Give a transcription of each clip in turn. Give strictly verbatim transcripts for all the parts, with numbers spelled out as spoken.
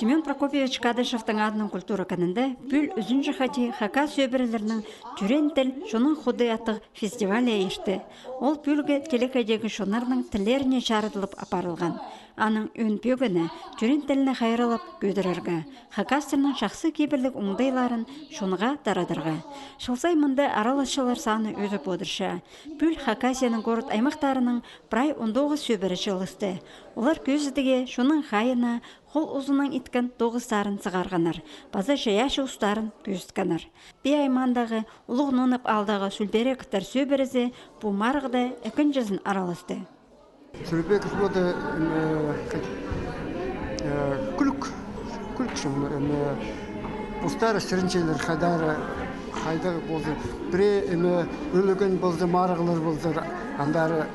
Семён Прокопьевич Кадышевтің адынаң культура кінінде пӱӱл ӱзінҷі хати хакас сӧбірелерінің «Тӧреен тіл, чонның худы» аттығ фестиваль иртті. Ол пӱӱлге телекейдегі чоннарның тіллеріне чарыдылып апарылған. Аның ӧӧн пӧгіні — тӧреен тілні хайраллап кӧдірерге, хакастарның чахсы кибірліг оңдайларын чонға тарадарға. Чыл сай мында араласчылар саны ӧзіп одырча. Пӱӱл Хакасияның город-аймахтарының прай он тоғыс сӧбіре чыылысты. Олар кӧзідіге чонның хайиина, хол узынаң иткен тоғыстарын сығарғаннар, паза чайаачы устарын кӧзіткеннер. Пии аймаандағы Улуғ Нунап аалдағы Сӱлбереков сӧбірезі пу марығда ікінҷізін араласты. Сӱлбереков роды, эме, как, э, кӱлӱк, кӱлӱк чон, эме, постары сірінчелер, хайдар, хайдағ полза, пірее, эме, ӱлӱкӱн полза, марығлар полза, андар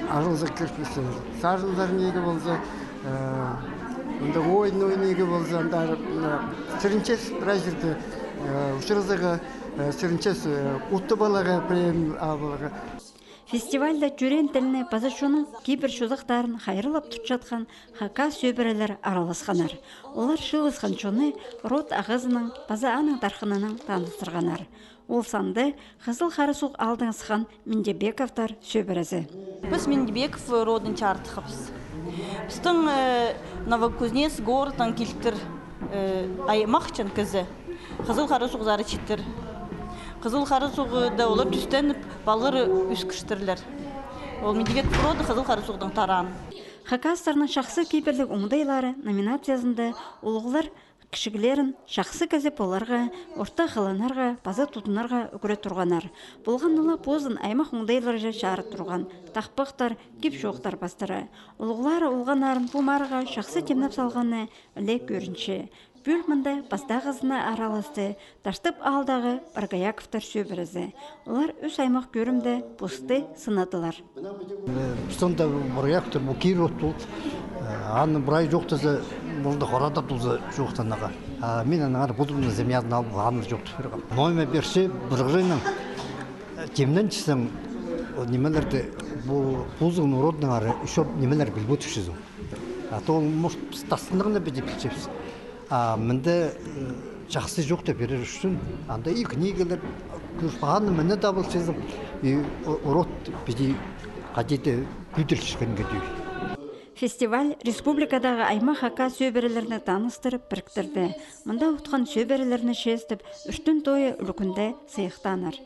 аралза кіріп килчелер. Сарынзар ниме полза, э, анда ойын ойнирға полза, андар, э, сірінчес прай чирде, э, учуразарға, э, сірінчес, э, утып аларға, пірее, а, поларға. Фестивальда тӧреен тілні паза чонның кибір чозахтарын хайраллап тутчатхан хакас сӧбірелер араласханнар. Олар чыылысхан чонны род ағазынаң паза аның тархынанаң таныстырғаннар. Ол санда Хызыл Харасуғ аалдаң сыххан Миндебековтар сӧбірезі. Піс Миндебеков родын чарытхабыс. Пістің, э, Новокузнецк городтаң килтір, э, аймахчаң кізі Хызыл Харасуғзар читір. Хызыл Харасуғда олар тӱстеніп, палғыр ӧскірчелер. Ол Миндебеков роды Хызыл Харасуғдаң тараан. «Хакастарның чахсы кибірліг оңдайлары» номинациязында улуғлар кічіглерін чахсы кізі поларға, орта хыланарға паза тудынарға ӱгре турғаннар. Полған ла позын аймах оңдайларҷа чарыт турған тахпахтар, кип-чоохтар пастыра. Улуғлары олғаннарын пу марығға чахсы тимнеп салғаны ле кӧрінче. Пӱӱл мында пастағызына араласты Таштып аалдағы Боргояковтар сӧбірезі. Олар ӱс аймах кӧрімде посты сынадылар. Пістің дее Боргояковтар пу кирі от пол. Аны прай чоохтаза, мында хорада туза чоохтанарға. А мин аннаңар пудумның семьязын алып, аны чоохтап пиргем. Ноо ма пирче, пір хыриннаң тимненчезің, ол нимелерді, пу позыңның родынаңар ещё нимелер пілбин тіпчезің. А то, может, піс тастыннаң на піди пілчебіс. А мында, э, чахсы чоохтап пирер ӱчӱн, анда и книгалар кӧр парған, мына табылчазың, и о-, род піди хайди-да кӧдірілчеткенге тӧӧй. Фестиваль республикадағы аймах хакас сӧбірелерні таныстырып піріктірді. Мында утхан сӧбірелерні честіп, ӱртӱн тойы ӱлӱкӱнде сыйыхтааннар.